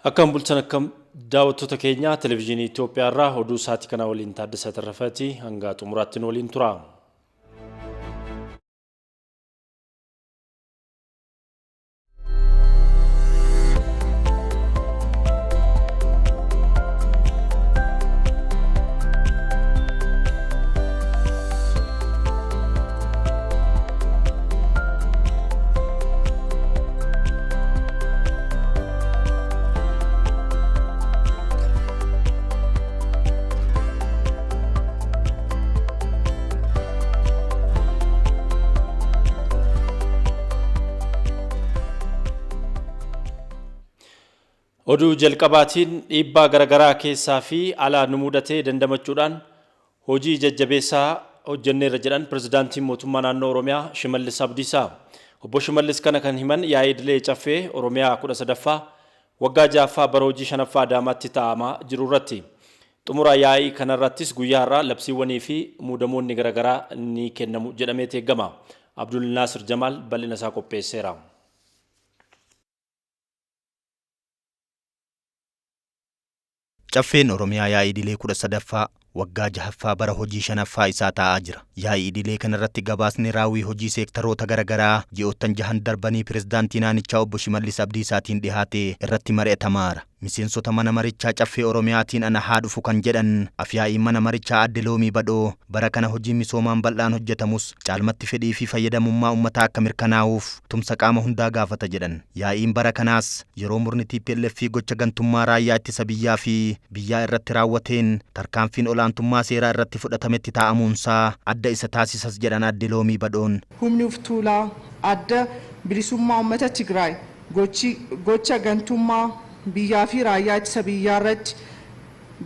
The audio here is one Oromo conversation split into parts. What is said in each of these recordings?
Akkam bulchan, akkam daawwattoota keenya Televezyiinii Itoophiyaa irraa oduu sa'aatii kana waliin Taaddasaa Tarrafaati, hanga xumuraatti nu waliin tura. Oduu jalqabaatiin, dhiibbaa garaagaraa keessaa fi alaa nu mudatee dandamachuudhaan hojii jajjabeessaa hojjenneerra jedhan pirezidaantiin mootummaa naannoo Oromiyaa Shimallis Abdiisaa. Obbo Shimallis kana kan himan yaa'ii idilee Caffee Oromiyaa 13ffaa waggaa 6ffaa bara hojii 5ffaa Adaamaatti taa'amaa jiru irratti. Xumura yaa'ii kanarrattis guyyaa har'aa labsiiwwanii fi muudamoonni garaagaraa ni kennamu jedhameeti eegama. Abdul Naasir Jamaal bal'ina isaa qopheesseera. Caffeen Oromiyaa yaa'ii idilee 13ffaa waggaa 6ffaa bara hojii 5ffaa isaa taa'aa jira. Yaa'ii idilee kanarratti gabaasni raawwii hojii seektaroota garaagaraa ji'oottan jahan darbanii pirezidaantii naannichaa obbo Shimallis Abdiisaatiin dhihaate irratti mari'atamaara. Miseensota mana marichaa Caffee Oromiyaatiin ana haa dhufu kan jedhan afyaa'iin mana marichaa aadde Loomii Badhoo, bara kana hojii misoomaan bal'aan hojjetamus caalmatti fedhii fi fayyadamummaa uummataa akka mirkanaa'uuf tumsa qaama hundaa gaafata jedhan. Yaa'iin bara kanaas yeroo murni TPLF fi gocha gantummaa raayyaa ittisa biyyaa fi biyyaa irratti raawwateen tarkaanfiin olaantummaa seeraa irratti fudhatametti taa'amuunsaa adda isa taasisas jedhan aadde Loomii Badhoon. Humni uftuulaa Adda Bilisummaa Uummata Tigraay gocha gantummaa biyyaa fi raayyaa ittisa biyyaa irratti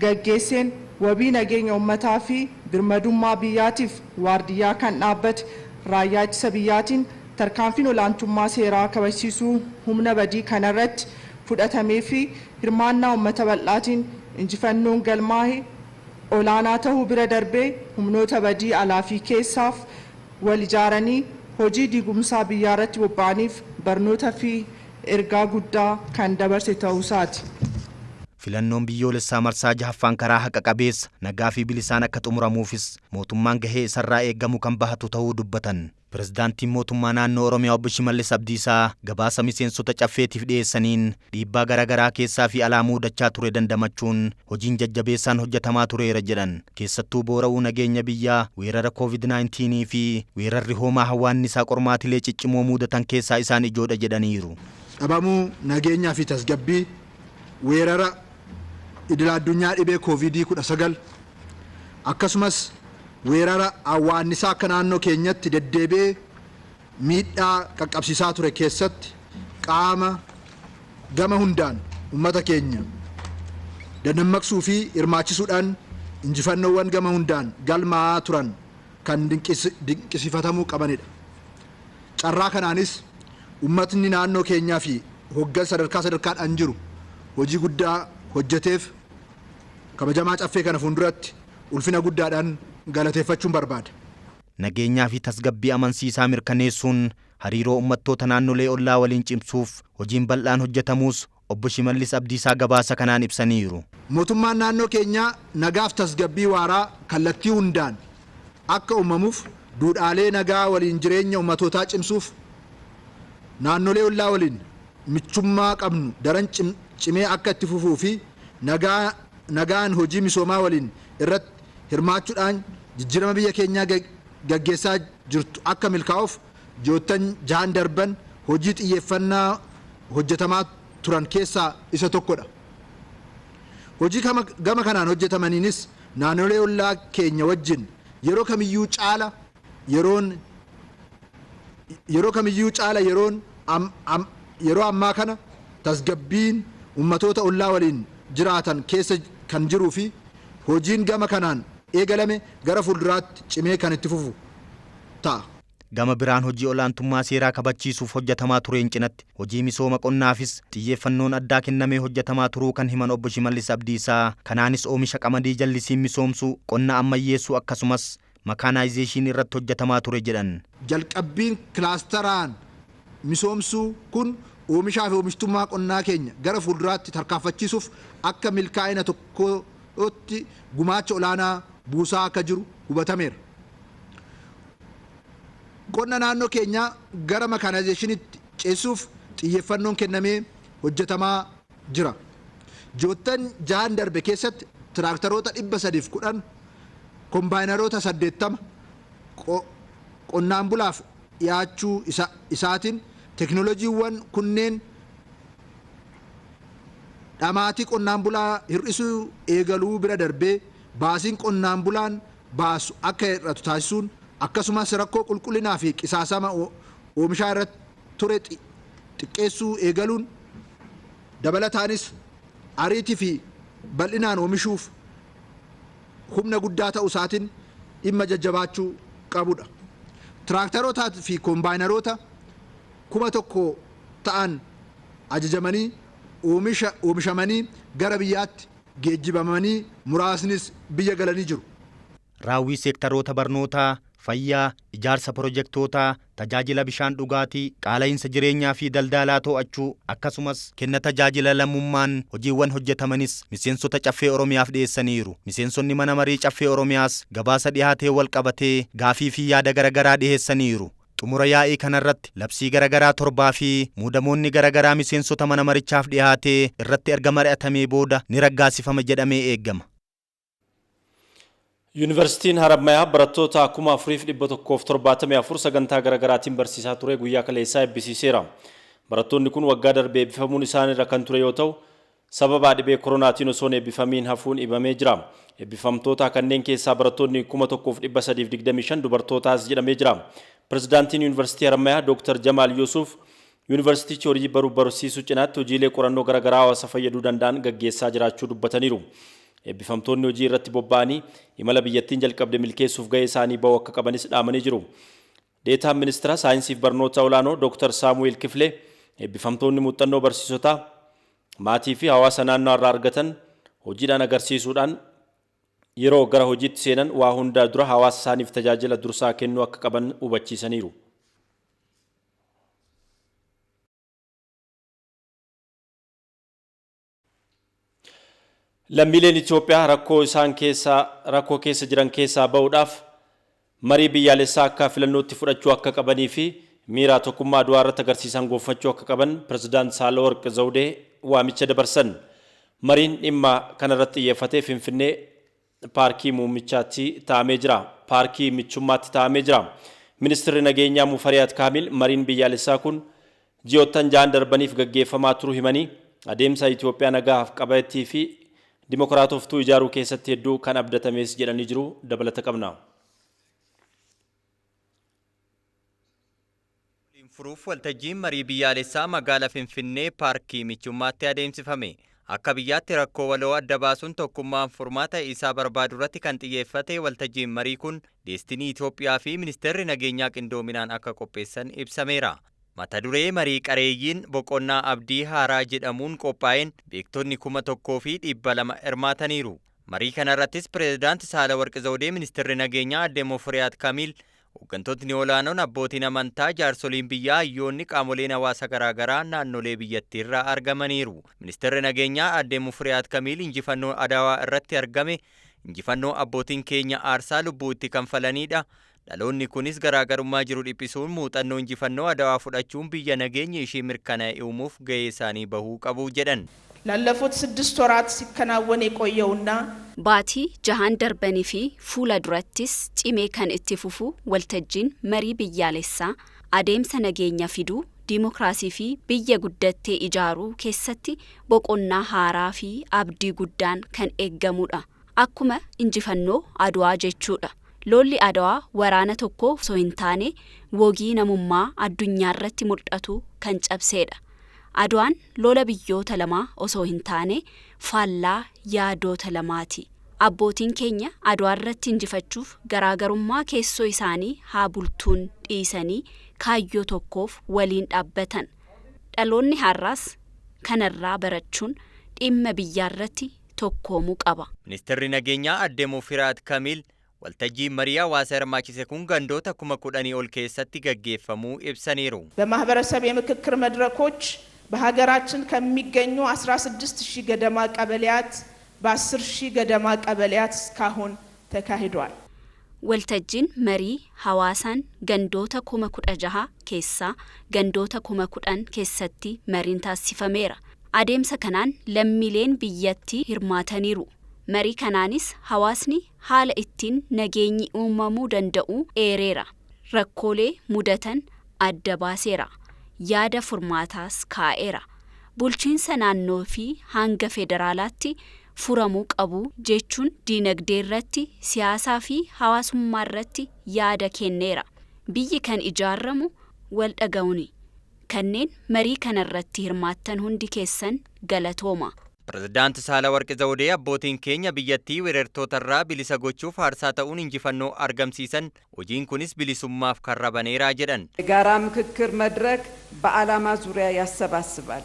gaggeesseen wabii nageenya uummataa fi birmadummaa biyyaatiif waardiyyaa kan dhaabbate raayyaa ittisa biyyaatiin tarkaanfiin olaantummaa seeraa kabajsiisuu humna badii kanarratti fudhatamee fi hirmaannaa uummata bal'aatiin injifannoon galmaahe olaanaa tahuu bira darbee, humnoota badii alaa fi keessaaf wal ijaaranii hojii diigumsaa biyyaarratti bobba'aniif barnoota fi ergaa guddaa kan dabarse ta'uusaati. Filannoon biyyoolessaa marsaa 6ffaan karaa haqa qabeessa, nagaa fi bilisaan akka xumuramuufis mootummaan gahee isarraa eeggamu kan bahatu ta'uu dubbatan. Pirezidaantiin mootummaa naannoo Oromiyaa obbo Shimallis Abdiisaa gabaasa miseensota caffeetiif dhiyeessaniin dhiibbaa garaagaraa keessaa fi alaa muudachaa ture dandamachuun hojiin jajjabeessaan hojjetamaa tureera jedhan. Keessattuu boora'uu nageenya biyyaa, weerara COVID-19 fi weerarri hoomaa hawaannisaa qormaatilee ciccimoo muudatan keessaa isaan ijoodha jedhaniiru. Dhabamuu nageenyaa fi tasgabbii, weerara idil addunyaa dhibee Kooviidii 19, akkasumas weerara awwaannisaa akka naannoo keenyatti deddeebi'ee miidhaa qaqqabsiisaa ture keessatti qaama gama hundaan ummata keenya dadammaqsuu fi hirmaachisuudhaan injifannoowwan gama hundaan galmaa'aa turan kan dinqisiifatamuu qabanidha. Carraa kanaanis ummatni naannoo keenyaa fi hoggansa sadarkaa sadarkaadhaan jiru hojii guddaa hojjeteef kabajamaa Caffee kana fuulduratti ulfina guddaadhaan galateeffachuun barbaada. Nageenyaa fi tasgabbii amansiisaa mirkaneessuun hariiroo uummattoota naannolee ollaa waliin cimsuuf hojiin bal'aan hojjetamuus obbo Shimallis Abdiisaa gabaasa kanaan ibsaniiru. Mootummaan naannoo keenyaa nagaaf tasgabbii waaraa kallattii hundaan akka uumamuuf, duudhaalee nagaa waliin jireenya ummatootaa cimsuuf, naannolee ollaa waliin michummaa qabnu daran cimee akka itti fufuu fi nagaan hojii misoomaa waliin irratti hirmaachuudhaan jijjiirama biyya keenyaa gaggeessaa jirtu akka milkaa'uuf ji'oottan jahan darban hojii xiyyeeffannaa hojjetamaa turan keessaa isa tokkodha. Hojii gama kanaan hojjetamaniinis naannolee ollaa keenya wajjin yeroo kamiyyuu caala yeroo ammaa kana tasgabbiin ummatoota ollaa waliin jiraatan keessa kan jiruu fi hojiin gama kanaan eegalame gara fuulduraatti cimee kan itti fufu ta'a. Gama biraan hojii olaantummaa seeraa kabachiisuuf hojjetamaa tureen cinatti hojii misooma qonnaafis xiyyeeffannoon addaa kennamee hojjetamaa turuu kan himan obbo Shimallis Abdiisaa, kanaanis oomisha qamadii jallisiin misoomsuu, qonna ammayyeessuu akkasumas makaanaayizeeshinii irratti hojjetamaa ture jedhan. Jalqabbiin kilaasteraan misoomsuu kun Oomishaa fi oomishtummaa qonnaa keenya gara fuulduraatti tarkaanfachiisuuf akka milkaa'ina tokkootti gumaacha olaanaa buusaa akka jiru hubatameera. Qonna naannoo keenyaa gara makaanaayizeeshiniitti ceesisuuf xiyyeeffannoon kennamee hojjetamaa jira. Ji'oottan 6 darbe keessatti tiraaktaroota 310, kombaayinaroota 80 qonnaan bulaaf dhiyaachuu isaatiin teekinooloojiiwwan kunneen dhamaatii qonnaan bulaa hir'isuu eegaluu bira darbee baasiin qonnaan bulaan baasu akka hir'atu taasisuun akkasumas rakkoo qulqullinaa fi qisaasama oomishaa irratti ture xiqqeessuu eegaluun dabalataanis ariitii fi bal'inaan oomishuuf humna guddaa ta'uu isaatiin dhimma jajjabaachuu qabudha. Tiraaktarootaa fi kombaayinaroota 1000 ta'an ajajamanii oomishamanii gara biyyaatti geejjibamanii muraasnis biyya galanii jiru. Raawwii seektaroota barnootaa, fayyaa, ijaarsa piroojektootaa, tajaajila bishaan dhugaatii, qaala'insa jireenyaa fi daldalaa to'achuu akkasumas kenna tajaajila lammummaan hojiiwwan hojjetamanis miseensota Caffee Oromiyaaf dhiyeessaniiru. Miseensonni mana marii Caffee Oromiyaas gabaasa dhiyaatee wal qabatee gaafii fi yaada garaagaraa dhiyeessaniiru. Xumura yaa'ii kanarratti labsii garaagaraa 7 fi muudamoonni garaagaraa miseensota mana marichaaf dhiyaatee irratti erga mari'atamee booda ni raggaasifama jedhamee eegama. Yuunivarsiitiin Harammayaa barattoota 4174 sagantaa garaagaraatiin barsiisaa ture guyyaa kaleessaa eebbisiiseera. Barattoonni kun waggaa darbe eebbifamuun isaaniirra kan ture yoo ta'u, sababa dhibee koronaatiin osoo hin eebbifamiin hafuun ibamee jira. Eebbifamtoota kanneen keessaa barattoonni 1325 dubartootaas jedhamee jira. Pirezidaantiin Yuunivarsiitii Harammayaa Dr. Jamaal Yuusuf yuunivarsiitichi hojii baruu barsiisuu cinaatti hojiilee qorannoo garaagaraa hawaasa fayyaduu danda'an gaggeessaa jiraachuu dubbataniiru. Eebbifamtoonni hojii irratti bobba'anii imala biyyattiin jalqabde milkeessuuf gahee isaanii ba'uu akka qabanis dhaamanii jiru. Deetaan ministeera saayinsii fi barnoota olaanoo Dr. Saamu'eel Kifilee eebbifamtoonni muuxannoo barsiisotaa maatii fi hawaasa naannoo irraa argatan hojiidhaan agarsiisuudhaan yeroo gara hojiitti seenan waa hundaa dura hawaasa isaaniif tajaajila dursaa kennuu akka qaban hubachiisaniiru. Lammiileen Itoophiyaa rakkoo isaan rakkoo keessa jiran keessaa ba'uudhaaf marii biyyaalessaa akka filannootti fudhachuu akka qabanii fi miira tokkummaa Adwaa irratti agarsiisan gonfachuu akka qaban pirezidaant Saahilawarq Zawudee waamicha dabarsan. Mariin dhimma kanarratti xiyyeeffatee Finfinnee paarkii muummichaatti taa'amee jira. Paarkii michummaatti taa'amee jira. Ministeerri nageenyaa Mufariyaat Kaamil mariin biyyaalessaa kun ji'oottan 6 darbaniif gaggeeffamaa turuu himanii adeemsa Itoophiyaa nagaaf qabattii fi dimokiraatoftuu ijaaruu keessatti hedduu kan abdatames jedhanii jiru. Dabalata qabna. Furuuf waltajjiin marii biyyaalessaa magaalaa Finfinnee paarkii michummaatti adeemsifame. Akka biyyaatti rakkoo waloo adda baasuun tokkummaan furmaata isaa barbaadu irratti kan xiyyeeffate waltajjiin marii kun Deestinii Itoophiyaa fi ministeerri nageenyaa qindoominaan akka qopheessan ibsameera. Mata duree marii qareeyyiin boqonnaa abdii haaraa jedhamuun qophaa'een beektonni 1200 hirmaataniiru. Marii kanarrattis pireezidaanti Saahilawarq Zawudee, ministeerri nageenyaa aadde Mufariyaat Kaamiil, hooggantootni olaanoon, abbootiin amantaa, jaarsoliin biyyaa, hayyoonni, qaamoleen hawaasa garaagaraa naannolee biyyattiirraa argamaniiru. Ministeerri nageenyaa aadde Mufariyaat Kamiil injifannoo Adawaa irratti argame injifannoo abbootiin keenya aarsaa lubbuu itti kanfalanidha. Dhaloonni kunis garaagarummaa jiru dhiphisuun muuxannoo injifannoo Adawaa fudhachuun biyya nageenyi ishee mirkanaa'e uumuuf gahee isaanii bahuu qabu jedhan. ላለፉት 6 ወራት ሲከናወን የቆየውና Baatii 6 darbanii fi fuula durattis cimee kan itti fufu waltajjiin marii biyyaalessaa adeemsa nageenya fiduu diimokiraasii fi biyya guddattee ijaaruu keessatti boqonnaa haaraa fi abdii guddaan kan eeggamudha. Akkuma injifannoo Adwaa jechuudha. Lolli Adwaa waraana tokko osoo hin taane wogii namummaa addunyaarratti mul'atu kan cabseedha. Adwaan lola biyyoota lamaa osoo hin taane faallaa yaadoota lamaati. Abbootiin keenya Adwaa irratti injifachuuf garaagarummaa keessoo isaanii haa bultuun dhiisanii kaayyoo tokkoof waliin dhaabbatan. Dhaloonni har'aas kanarraa barachuun dhimma biyyaarratti tokkoomuu qaba. Ministeerri nageenyaa aadde Mufariyaat Kamiil waltajjiin marii hawaasa hirmaachise kun gandoota 10,000 ol keessatti gaggeeffamuu ibsaniiru. በማህበረሰብ የምክክር መድረኮች በሀገራችን ከሚገኙ 16 ሺህ ገደማ ቀበሌያት በ10 ሺህ ገደማ ቀበሌያት እስካሁን ተካሂዷል። Waltajjiin marii hawaasaan gandoota 16,000 keessaa gandoota 10,000 keessatti mariin taasifameera. Adeemsa kanaan lammiileen biyyattii hirmaataniiru. Marii kanaanis hawaasni haala ittiin nageenyi uumamuu danda'u eereera. Rakkoolee mudatan adda baaseera. Yaada furmaataas kaa'eera. Bulchiinsa naannoo fi hanga federaalaatti furamuu qabu jechuun diinagdee irratti, siyaasaa fi hawaasummaa irratti yaada kenneera. Biyyi kan ijaaramu wal dhaga'uuni. Kanneen marii kanarratti hirmaattan hundi keessan galatooma. Pirezidaanti Saalawarqi Zawudee abbootiin keenya biyyattii weerartoota irraa bilisa gochuuf aarsaa ta'uun injifannoo argamsiisan, hojiin kunis bilisummaaf karra baneeraa jedhan. የጋራ ምክክር መድረክ በዓላማ ዙሪያ ያሰባስባል።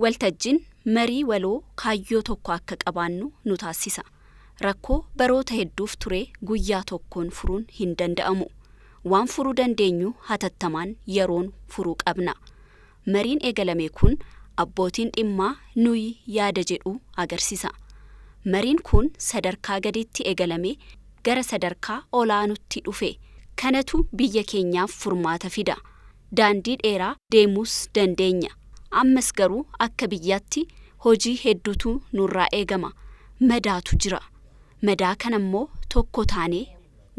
Waltajjiin marii waloo kaayyoo tokko akka qabaannu nu taasisa. Rakkoo baroota hedduuf ture guyyaa tokkoon furuun hin danda'amu. Waan furuu dandeenyu hatattamaan yeroon furuu qabna. Mariin eegalame kun abbootiin dhimmaa nuyi yaada jedhu agarsiisa. Mariin kun sadarkaa gaditti eegalame gara sadarkaa olaanutti dhufe. Kanatu biyya keenyaaf furmaata fida. Daandii dheeraa deemuus dandeenya. Ammas garuu akka biyyaatti hojii hedduutu nurraa eegama. Madaatu jira. Madaa kanammoo tokko taanee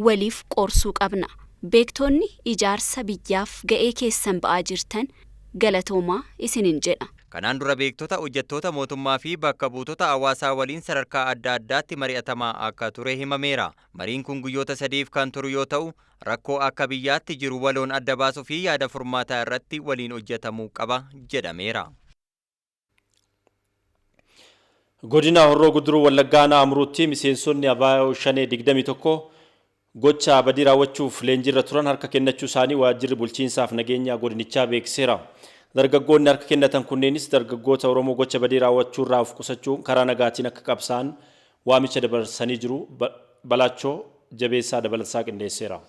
waliif qorsuu qabna. Beektonni ijaarsa biyyaaf ga'ee keessan ba'aa jirtan galatoomaa isinin jedha. Kanaan dura beektota, hojjettoota mootummaa fi bakka buutota hawaasaa waliin sadarkaa adda addaatti mari'atamaa akka ture himameera. Mariin kun guyyoota sadiif kan turu yoo ta'u, rakkoo akka biyyaatti jiru waloon adda baasuu fi yaada furmaataa irratti waliin hojjetamuu qaba jedhameera. Godina Horroo Guduruu Wallaggaa Aanaa Amuruutti miseensonni ABO Shanee 21 gocha badii raawwachuuf leenjiirra turan harka kennachuu isaanii waajjirri bulchiinsaaf nageenyaa godinichaa beeksiseera. Dargaggoonni harka kennatan kunneenis dargaggoota Oromoo gocha badii raawwachuu irraa of qusachuun karaa nagaatiin akka qabsaan waamicha dabarsanii jiru. Balaachoo Jabeessaa dabalataa qindeesseera.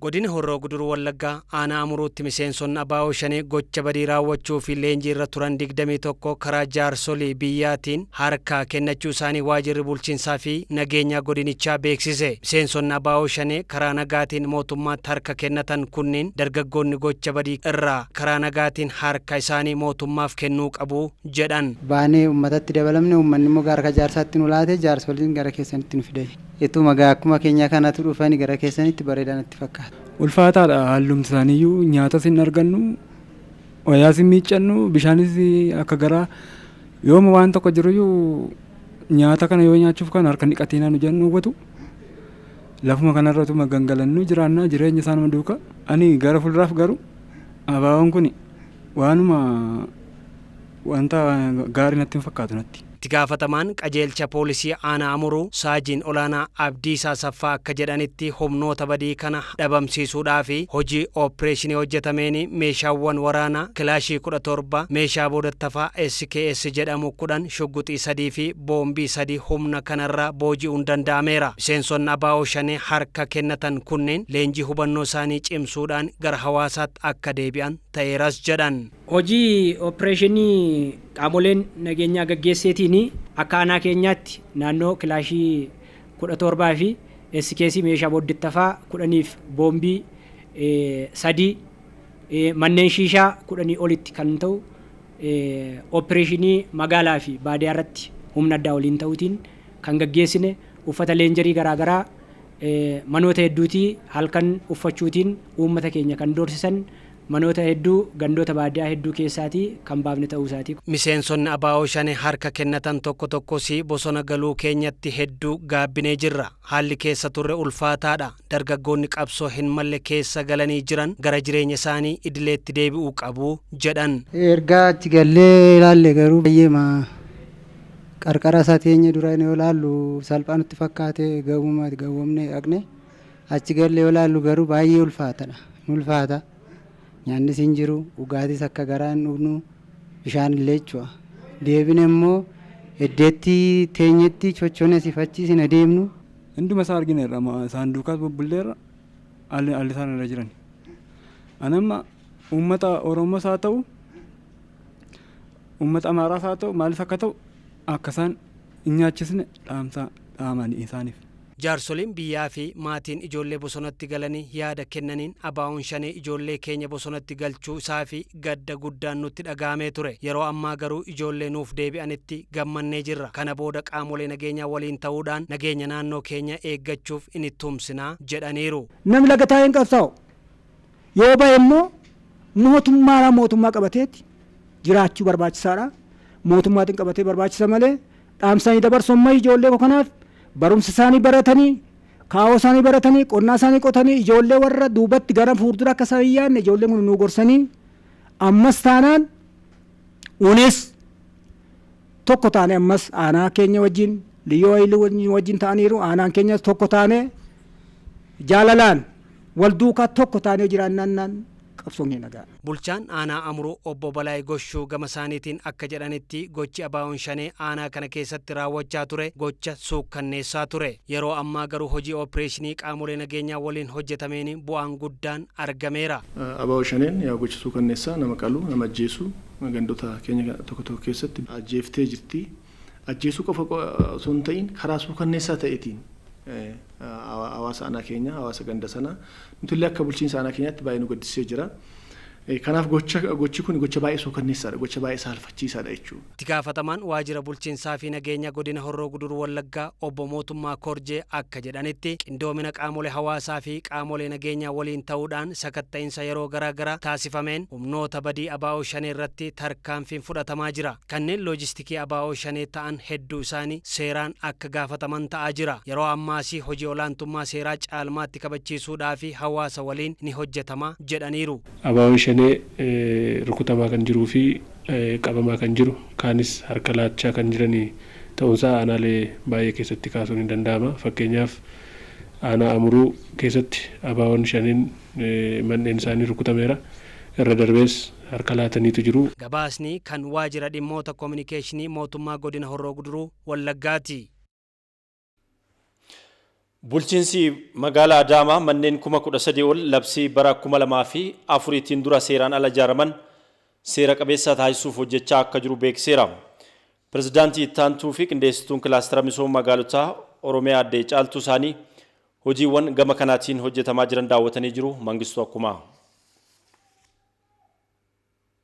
Godina Horroo Guduruu Wallaggaa Aanaa Amuruutti miseensonni ABO Shanee gocha badii raawwachuu fi leenjii irra turan 21 karaa jaarsolii biyyaatiin harka kennachuu isaanii waajjirri bulchiinsaa fi nageenyaa godinichaa beeksise. Miseensonni ABO Shanee karaa nagaatiin mootummaatti harka kennatan kunneen dargaggoonni gocha badii irraa karaa nagaatiin harka isaanii mootummaaf kennuu qabu jedhan. Baanee uummatatti dabalamne, uummanni immoo gara jaarsaatti nu laate, jaarsoliin gara keessanitti nu fidani. Ituma akkuma keenya kanatti dhufanii gara keessanitti bareedaa natti fakkaata. Ulfaataadha hallumti isaaniiyyuu, nyaatas hin argannu, wayaas hin miiccannu, bishaanis akka garaa yooma waan tokko jiruyyuu nyaata kana yoo nyaachuuf kan harka dhiqatee nu jennu hubatu, lafuma kanarratuma gangalannu jiraannaa jireenya isaanuma duuka. Ani gara fuulduraaf garuu abaaboon kun waanuma wanta gaarii natti hin fakkaatu natti. Itti gaafatamaan qajeelcha poolisii Aanaa Amuruu Saajiin Olaanaa Abdiisaa Saffaa akka jedhanitti, humnoota badii kana dhabamsiisuudhaa fi hojii ooppireeshinii hojjetameen meeshaawwan waraanaa kilaashii 17, meeshaa boodattafaa SKS jedhamu 10, shugguxii 3 fi boombii 3 humna kanarraa booji'uun danda'ameera. Miseensonni ABO Shanee harka kennatan kunneen leenjii hubannoo isaanii cimsuudhaan gara hawaasaatti akka deebi'an ta'eeras jedhan. Hojii ooppireeshinii qaamoleen nageenyaa gaggeesseetiin akka aanaa keenyaatti naannoo kilaashii 17 fi SKS meeshaa booddittafaa 10f boombii 3, manneen shiishaa 10 olitti kan ta'u ooppireeshinii magaalaa fi baadiyyaa irratti humna addaa waliin ta'uutiin kan gaggeessine, uffata leenjarii garaagaraa manoota hedduutii halkan uffachuutiin uummata keenya kan doorsisan manoota hedduu gandoota baadiyyaa hedduu keessaatii kan baafne ta'uu isaati. Miseensonni ABO Shanee harka kennatan tokko tokkos bosona galuu keenyatti hedduu gaabbinee jirra. Haalli keessa turre ulfaataadha. Dargaggoonni qabsoo hin malle keessa galanii jiran gara jireenya isaanii idileetti deebi'uu qabu jedhan. Ergaa achi gallee ilaalle garuu baay'ee qarqara isaa teenya dura yoo ilaallu salphaa nutti fakkaate, gawwuma gawwamne dhaqne, achi gallee yoo ilaallu garuu baay'ee ulfaatadha. Ulfaata. Nyaannis hin jiru, dhugaatis akka garaa hin dhugnu, bishaan illee jechuudha. Deebine immoo iddeetti teenyetti chochoone sifachiis hin adeemnu. Hunduma isaa argineerra, saanduqaas bubbulleerra, haalli isaan irra jiran. Ani amma Uummata Oromoos haa ta'u, uummata Amaaraas haa ta'u, maalis akka ta'u akka isaan hin nyaachisne dhaamsa dhaamanii isaaniif. Jaarsoliin biyyaa fi maatiin ijoollee bosonatti galanii yaada kennaniin ABO'n Shanee ijoollee keenya bosonatti galchuu isaa fi gadda guddaan nutti dhaga'amee ture. Yeroo ammaa garuu ijoollee nuuf deebi'anitti gammannee jirra. Kana booda qaamolee nageenyaa waliin ta'uudhaan nageenya naannoo keenya eeggachuuf in tumsinaa jedhaniiru. Namni laga taa'ee hin qabsaa'u. Yoo ba'e immoo mootummaadhaan mootummaa qabateetti jiraachuu barbaachisaadha. Mootummaatiin qabatee barbaachisa malee dhaamsanii dabarsu amma ijoollee kanaaf barumsa isaanii baratanii, kaawoo isaanii baratanii, qonnaa isaanii qotanii, ijoollee warra duubatti gara fuuldura akka isaan hin yaadne ijoolleen kun nu gorsanii ammas taanaan unis tokko taane ammas aanaa keenya wajjin liyyuu wayilii wajjin ta'aniiru, aanaan keenya tokko taane jaalalaan wal duukaa tokko taanee jiraannaan qabsoon keenya ga'a. Bulchaan aanaa Amuruu obbo Balaay Goshuu gama isaaniitiin akka jedhanitti gochi ABO'n Shanee aanaa kana keessatti raawwachaa ture gocha suukkanneessaa ture. Yeroo ammaa garuu hojii oopereeshinii qaamolee nageenyaa waliin hojjetameen bu'aan guddaan argameera. ABO Shaneen yaa gocha suukkanneessaa nama qaluu, nama ajjeesuu gandoota keenya tokko tokko keessatti ajjeeftee jirti. Ajjeesuu qofa osoo hin ta'in karaa suukkanneessaa ta'eetiin hawaasa aanaa keenya, hawaasa ganda sanaa nuti illee akka bulchiinsa aanaa keenyaatti baay'ee nu gaddisiisee jira. Kanaaf gochi kun gocha baay'ee suukanneessaadha, gocha baay'ee saalfachiisaadha jechuudha. Itti gaafatamaan waajjira bulchiinsaa fi nageenya godina Horroo Guduruu Wallaggaa obbo Mootummaa Korjee akka jedhanitti qindoomina qaamolee hawaasaa fi qaamolee nageenyaa waliin ta'uudhaan sakatta'insa yeroo garaagaraa taasifameen humnoota badii ABO Shanee irratti tarkaanfiin fudhatamaa jira. Kanneen loojistikii ABO Shanee ta'an hedduu isaanii seeraan akka gaafataman ta'aa jira. Yeroo ammaas hojii olaantummaa seeraa caalmaatti kabachiisuudhaa fi hawaasa waliin ni hojjetama jedhaniiru. ABO Shanee rukutamaa kan jiruu fi qabamaa kan jiru kaanis harka laachaa kan jiranii ta'uunsaa aanaalee baay'ee keessatti kaasuun hin danda'ama. Fakkeenyaaf aanaa Amuruu keessatti ABO'n Shaneen manneen isaanii rukutameera. Irra darbees harka laataniitu jiru. Gabaasni kan waajjira dhimmoota koominikeeshinii mootummaa godina Horroo Guduruu Wallaggaati. Bulchiinsi magaalaa Adaamaa manneen 13,000 ol labsii bara 2004 dura seeraan ala ijaaraman seera qabeessa taasisuuf hojjechaa akka jiru beeksiseera. Pirezidaantii Ittaantuu fi qindeessituun kilaastara misooma magaalotaa Oromiyaa Addee Caaltuu isaanii hojiiwwan gama kanaatiin hojjetamaa jiran daawwatanii jiru. Mangistuu Akkumaa.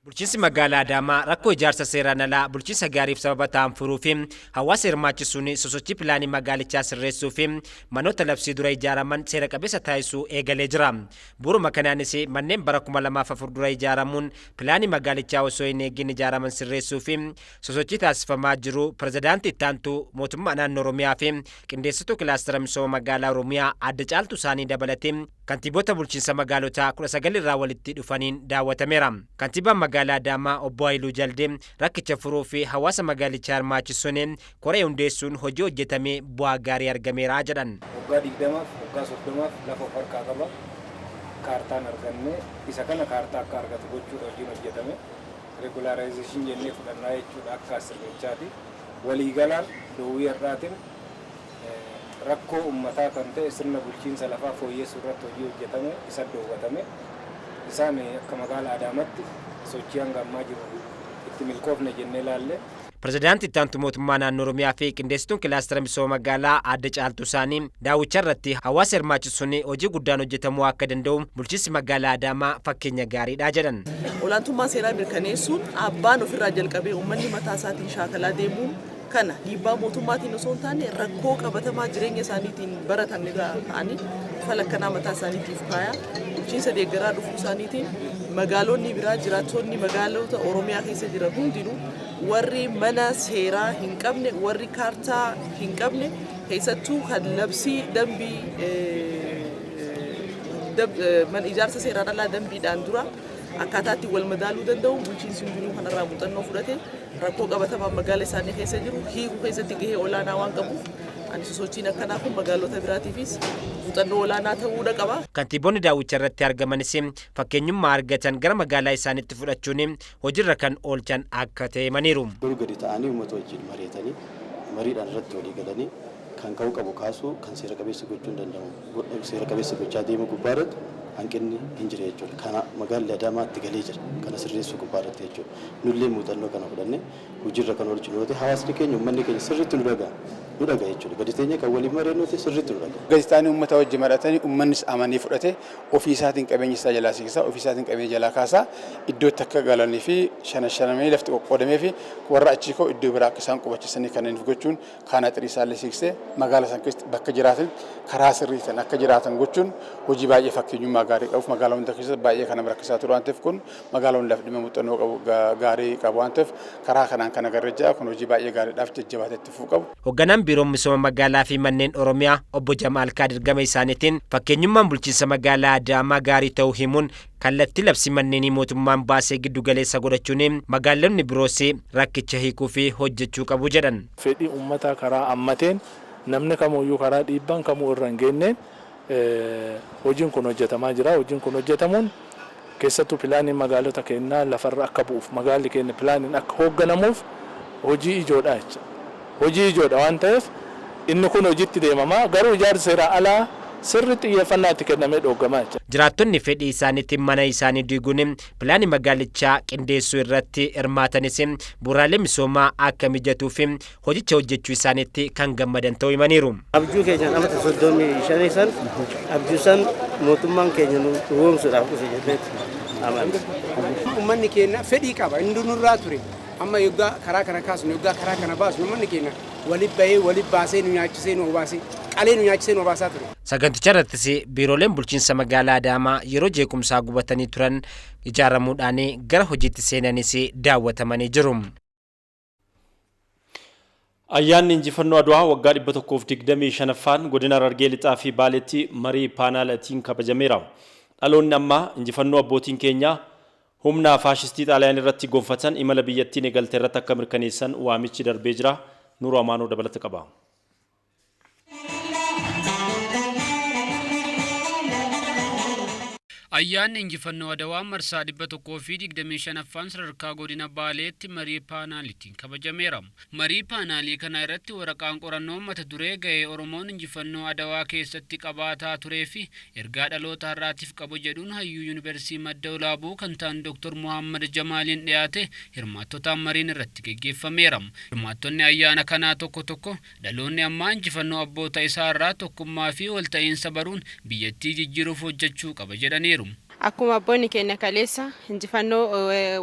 Bulchiinsi magaalaa Adaamaa rakkoo ijaarsa seeraan alaa bulchiinsa gaariif sababa ta'an furuu fi hawaasa hirmaachisuun sosochii pilaanii magaalichaa sirreessuu fi manoota labsii dura ijaaraman seera qabeessa taasisuu eegalee jira. Bu'uuruma kanaanis manneen bara 2004 dura ijaaramuun pilaanii magaalichaa osoo hin eegin ijaaraman sirreessuu fi sosochii taasifamaa jiru pirezidaantii Ittaantuu mootummaa naannoo Oromiyaa fi qindeessituu kilaastara misooma magaalaa Oromiyaa Aadde Caaltuu isaanii dabalatee kantiibota bulchiinsa magaalotaa 19 irraa walitti dhufaniin daawwatameera. Kantiibaan magaalaa Adaamaa obbo Haayiluu Jaldee rakkicha furuu fi hawaasa magaalichaa hirmaachisuun koree hundeessuun hojii hojjetamee bu'aa gaarii argameera jedhan. Waggaa 20 waggaa 30 lafa of harkaa qaba. Kaartaan arganne isa kana kaartaa akka argatu gochuudha hojiin hojjetame. Regularization jennee fudhannaa jechuudha akka sirnichaati. Waliigalaan doowwii har'aatiin rakkoo uummataa kan ta'e sirna bulchiinsa lafaa fooyyessuu irratti hojii hojjetame isa doowwatame. Isaan akka magaalaa Adaamaatti sochii hanga ammaa jiru itti milkoofne jennee ilaalle. Pirezidaantii Ittaantuu mootummaa naannoo Oromiyaa fi qindeessituun kilaastara misooma magaalaa Aadde Caaltuu isaanii daawwicha irratti hawaasa hirmaachisuun hojii guddaan hojjetamuu akka danda'u bulchiinsi magaalaa Adaamaa fakkeenya gaariidha jedhan. Olaantummaa seeraa mirkaneessuun abbaan ofirraa jalqabee uummanni mataa isaatiin shaakalaa deemuun kana dhiibbaa mootummaatiin osoo hin taane rakkoo qabatamaa jireenya isaaniitiin baratan irraa ka'anii falakkanaa mataa isaaniitiif kaayaa bulchiinsa deeggaraa dhufuu isaaniitiin magaalonni biraa jiraattonni magaalota Oromiyaa keessa jiran hundinuu warri mana seeraa hin qabne warri kaartaa hin qabne keessattuu kan labsii dambii mana ijaarsa seeraan alaa dambiidhaan dura akkaataa itti wal madaaluu danda'u bulchiinsi hundinuu kanarraa muuxannoo fudhate rakkoo qabatamaa magaala isaanii keessa jiru hiikuu keessatti gahee olaanaa waan qabuuf ani sosochiin akkanaa kun magaalota biraatiifis muuxannoo olaanaa ta'uudha qaba. Kantiibonni daawwicha irratti argamanis fakkeenyummaa argatan gara magaalaa isaaniitti fudhachuun hojiirra kan oolchan akka ta'e himaniiru. Garuu gadi ta'anii uummata wajjin mari'atanii mariidhaan irratti walii galanii kan ka'uu qabu kaasuu kan seera qabeessa gochuu hin danda'amu. Seera qabeessa gochaa deemuu gubbaa irratti Hanqinni hin jira jechuudha. Kana magaalli Adaamaa itti galee jira. Kana sirreessuu gubbaa irratti jechuudha. Nullee muuxannoo kana fudhannee hojiirra kan oolchinu yoo ta'e, hawaasni keenya, uummanni keenya sirriitti nu dhaga'a. Nu dhaga'a jechuudha. Gadi teenyee kan waliin mari'annu sirriitti nu dhaga'a. Gaazexaanii uummata wajjin mari'atanii, uummannis amanii fudhate, ofii isaatiin qabeenya isaa jalaa siiqsaa, ofii isaatiin qabeenya jalaa kaasaa, iddootti akka galanii fi shana shanamee lafti qoqqoodamee fi warra achii koo iddoo biraa akka isaan qubachiisanii kanneen gochuun, kaan axirii isaallee siiqsee magaala san keessatti bakka jiraatan karaa sirrii ta'an akka jiraatan gochuun hojii baay'ee fakkeenyummaa gaarii qabuuf, magaalaa hunda keessatti baay'ee kan nama rakkisaa ture waan ta'eef, kun magaalaa hundaaf dhimma muuxannoo qabu gaarii qabu waan ta'eef, karaa kanaan kan agarree jira. Kun hojii baay'ee gaariidhaaf jajjabaatee itti fufuu qabu. Hoogganaan Biiroo Misooma Magaalaa fi Manneen Oromiyaa Obbo Jamaal Kaadir gama isaaniitiin fakkeenyummaan bulchiinsa magaalaa Adaamaa gaarii ta'uu himuun, kallattii labsii manneenii mootummaan baasee giddu galeessa godhachuun magaalonni biroos rakkicha hiikuu fi hojjechuu qabu jedhan. Fedhii uummataa karaa ammateen, namni kamuyyuu karaa dhiibbaan kamuu irra hin geenneen hojiin kun hojjetamaa jira. Hojiin kun hojjetamuun keessattuu pilaaniin magaalota keenyaa lafarra akka bu'uuf, magaalli keenya pilaaniin akka hoogganamuuf hojii ijoodha jecha. Hojii ijoodha waan ta'eef inni kun hojiitti deemamaa, garuu ijaarsi seeraa alaa sirri xiyyeeffannaa itti kennamee dhooggamaa jecha. Jiraattonni fedhii isaaniitiin mana isaanii diiguun pilaanii magaalichaa qindeessuu irratti hirmaatanis bu'uuraalee misoomaa akka mijatuu fi hojicha hojjechuu isaaniitti kan gammadan ta'uu himaniiru. Abjuu keenya namatti 35 san, abjuu san mootummaan keenya nu dhugoomsuudhaaf dhufe jenneeti amanna. Uummanni keenya fedhii qaba, inni nurraa ture. Amma yoggaa karaa kana kaasnu, yoggaa karaa kana baasnu, uummanni keenya walit bahee, walit baasee, nu nyaachisee, nu obaasee, qalee nu nyaachisee, nu obaasaa ture. Saganticha irrattis biirooleen bulchiinsa magaalaa Adaamaa yeroo jeequmsaa gubatanii turan ijaaramuudhaan gara hojiitti seenanis daawwatamanii jiru. Ayyaanni injifannoo Adwaa waggaa 125ffaan godina Harargee Lixaa fi Baaleetti marii paanaalatiin kabajameera. Dhaloonni ammaa injifannoo abbootiin keenyaa humna faashistii Xaaliyaan irratti gonfatan imala biyyattiin eegalte irratti akka mirkaneessan waamichi darbee jira. Nuruu Amaanoo dabalata qaba. Ayyaanni injifannoo Adawaa marsaa 125ffaan sadarkaa godina Baaleetti marii paanaalitiin kabajameera. Marii paanaalii kana irratti waraqaan qorannoo mata duree gahee Oromoon injifannoo Adawaa keessatti qabaataa turee fi ergaa dhaloota har'aatiif qabu jedhuun hayyuu Yuunivarsiitii Madda Olaabuu kan ta'an Dr. Muhammad Jamaaliin dhiyaate hirmaattotaan mariin irratti geggeeffameera. Hirmaattonni ayyaana kanaa tokko tokko dhaloonni ammaa injifannoo abboota isaa irraa tokkummaa fi walta'iinsa baruun biyyattii jijjiiruuf hojjechuu qaba jedhaniiru. Akkuma abboonni keenya kaleessa injifannoo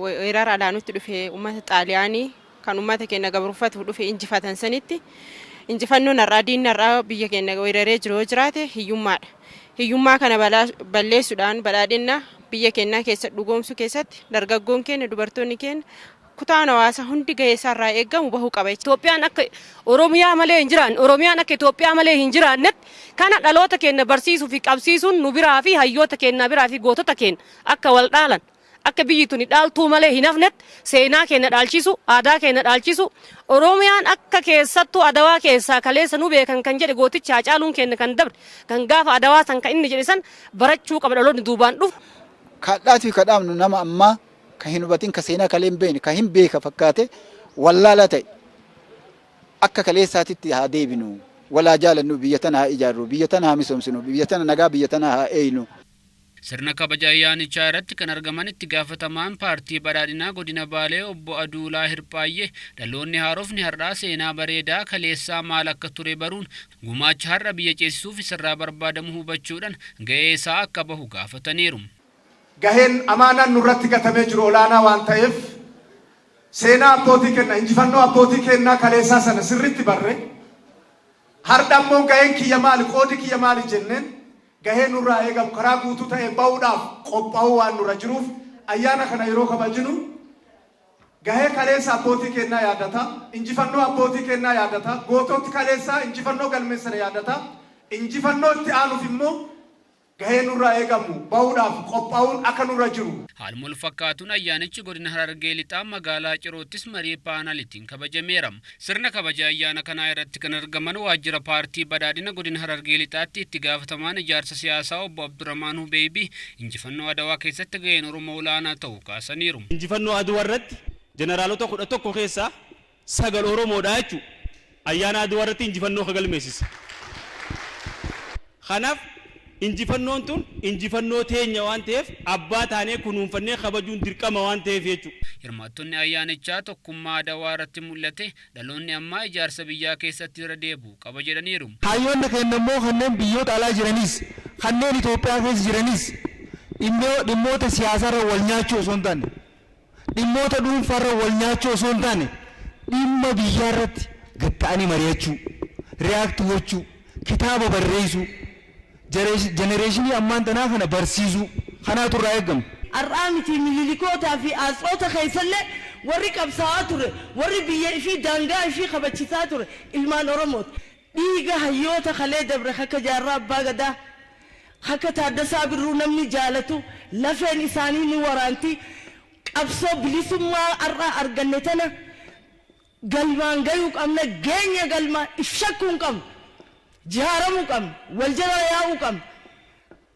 weerara alaa nutti dhufe, uummata Xaaliyaanii kan uummata keenya gabruffatuuf dhufe injifatan sanitti, injifannoon har'aa diinni har'aa biyya keenya weeraree jiru yoo jiraate hiyyummaadha. Hiyyummaa kana balleessuudhaan badhaadhina biyya keenyaa keessatti dhugoomsuu keessatti dargaggoon keenya, dubartoonni keenya, kutaan hawaasaa hundi gahee isaa irraa eegamu bahuu qaba. Itoophiyaan akka Oromiyaa malee hin jiraanne, Oromiyaan akka Itoophiyaa malee hin jiraannetti, kana dhaloota keenya barsiisuu fi qabsiisuun nu biraa fi hayyoota keenya biraa fi gootota keenya akka wal dhaalan, akka biyyi tuni dhaaltuu malee hin hafnetti seenaa keenya dhaalchisu, aadaa keenya dhaalchisu, Oromiyaan akka keessattuu Adawaa keessaa kaleessa nu beekan kan jedhe gootichi Haacaaluun keenya kan dabre, kan gaafa Adawaa san kan inni jedhe san barachuu qaba dhaloonni duubaan dhufu. Kadhaatii kadhaamnu nama ammaa ka hin hubatin, ka seenaa kalee hin beekne, ka hin beeka fakkaate wallaalaa ta'e, akka kaleessaatitti haa deebinu, walaa jaalannu, biyya tana haa ijaarru, biyya tana haa misoomsinu, biyya tana nagaa, biyya tana haa eeynu. Sirna kabaja ayyaanichaa irratti kan argaman itti gaafatamaan paartii badhaadhinaa godina Baalee obbo Aduulaa Hirphaayyee dhaloonni haarofni har'aa seenaa bareedaa kaleessaa maal akka ture baruun gumaacha har'a biyya ceesisuuf isarraa barbaadamu hubachuudhaan gahee isaa akka bahu gaafataniiru. Gaheen amaanaan nurratti gatamee jiru olaanaa waan ta'eef, seenaa abbootii kenna, injifannoo abbootii keennaa kaleessaa sana sirriitti barre, hardha ammoo gaheen kiyya maali, qoodi kiyya maali jenneen gahee nurraa eegamu karaa guutuu ta'een bahuudhaaf qophaa'uu waan nurra jiruuf, ayyaana kana yeroo kabajinu gahee kaleessa abbootii keennaa yaadata, injifannoo abbootii keennaa yaadata, goototi kaleessaa injifannoo galmeessane yaadata, injifannoo itti aanuuf immoo gahee nurraa eegamu bahuudhaaf qophaa'uun akka nurra jiru. Haaluma wal fakkaatuun ayyaanichi godina Harargee Lixaa magaalaa Ciroottis marii paanaalitiin kabajameera. Sirna kabaja ayyaana kanaa irratti kan argaman waajjira paartii badhaadhina godina Harargee Lixaatti itti gaafatamaan ijaarsa siyaasaa obbo Abdurrahmaan Hubeeybii injifannoo Adawaa keessatti gaheen Oromoo olaanaa ta'uu kaasaniiru. Injifannoo Adwa irratti jeneraalota 11 keessaa 9 Oromoodha jechuudha. Ayyaana Adwa irratti injifannoo ka galmeessise. Kanaaf Injifannoon tun injifannoo teenya waan ta'eef abbaa taanee kunuunfannee kabajuun dirqama waan ta'eef jechuudha. Hirmaattonni ayyaanichaa tokkummaa Adawaa irratti mul'ate dhaloonni ammaa ijaarsa biyyaa keessatti irra deebi'uu qaba jedhaniiru. Hayyoonni keenya immoo kanneen biyyoota alaa jiranis, kanneen Itoophiyaa keessa jiranis dhimmoota siyaasaarra wal nyaachuu osoo hin taane, dhimmoota dhuunfaarra wal nyaachuu osoo hin taane, dhimma biyyaarratti gad ta'anii mari'achuu, react gochuu, kitaaba barreessuu, jenereeshinii ammaan tanaa kana barsiisuu kanaatu irraa eegama. Ar'aa miti Mililikootaa fi Atsoota keessallee warri qabsaa'aa ture, warri biyya ifii daangaa ifii kabachisaa ture ilmaan Oromooti. Dhiiga hayyoota kalee dabre akka Jaarraa Abbaa Gadaa, akka Taaddasaa Birruu namni jaalatu lafeen isaanii ni waraanti. Qabsoo bilisummaa ar'aa arganne tana galmaan gayuu qabna, geenya galmaan if shakkuu hin qabnu. Jihaaramuu qabna, wal jala yaa'uu qabna,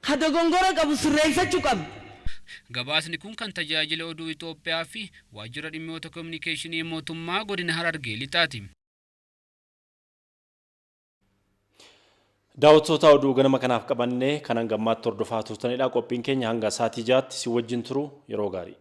ka dogongora qabu sirreeffachuu qabna. Gabaasni kun kan Tajaajila Oduu Itoophiyaa fi Waajjira Dhimmoota Kominikeeshinii Mootummaa Godina Harargee Lixaati. Daawwattoota oduu ganama kanaaf qabanne kan hanga ammaatti hordofaa turtanidha. Qophiin keenya hanga sa'aatii 6tti si wajjin turu yeroo gaarii.